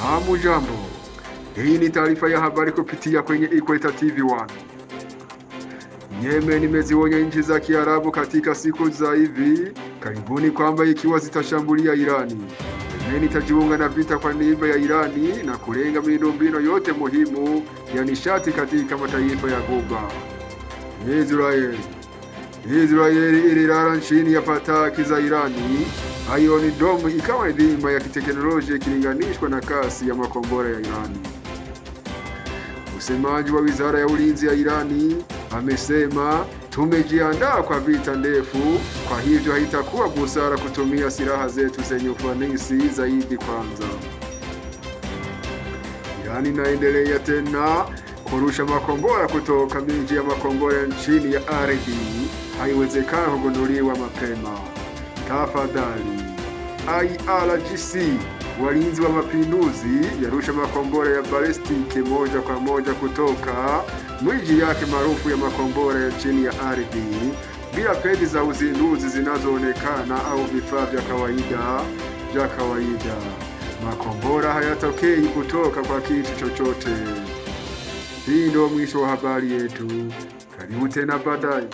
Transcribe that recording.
Hamujambo, hii ni taarifa ya habari kupitia kwenye Ikweta TV 1. Yemen imezionya nchi za Kiarabu katika siku za hivi karibuni kwamba ikiwa zitashambulia Irani, Yemen itajiunga na vita kwa niaba ya Irani na kulenga miundombinu yote muhimu ya nishati katika mataifa ya Ghuba. Israeli Israeli ililala chini ya fataki za Irani. Iron Dome ikawa ni dhima ya kiteknolojia ikilinganishwa na kasi ya makombora ya Irani. Msemaji wa wizara ya ulinzi ya Irani amesema tumejiandaa kwa vita ndefu, kwa hivyo haitakuwa busara kutumia silaha zetu zenye ufanisi zaidi kwanza. Irani inaendelea tena kurusha makombora kutoka miji ya makombora chini ya ardhi, haiwezekana kugunduliwa mapema. Tafadhali IRGC, walinzi wa mapinduzi, yarusha makombora ya balistiki moja kwa moja kutoka miji yake maarufu ya makombora ya chini ya ardhi bila pedi za uzinduzi zinazoonekana au vifaa vya kawaida. Makombora hayatokei kutoka kwa kitu chochote. Hii ndio mwisho wa habari yetu. Karibu tena baadaye.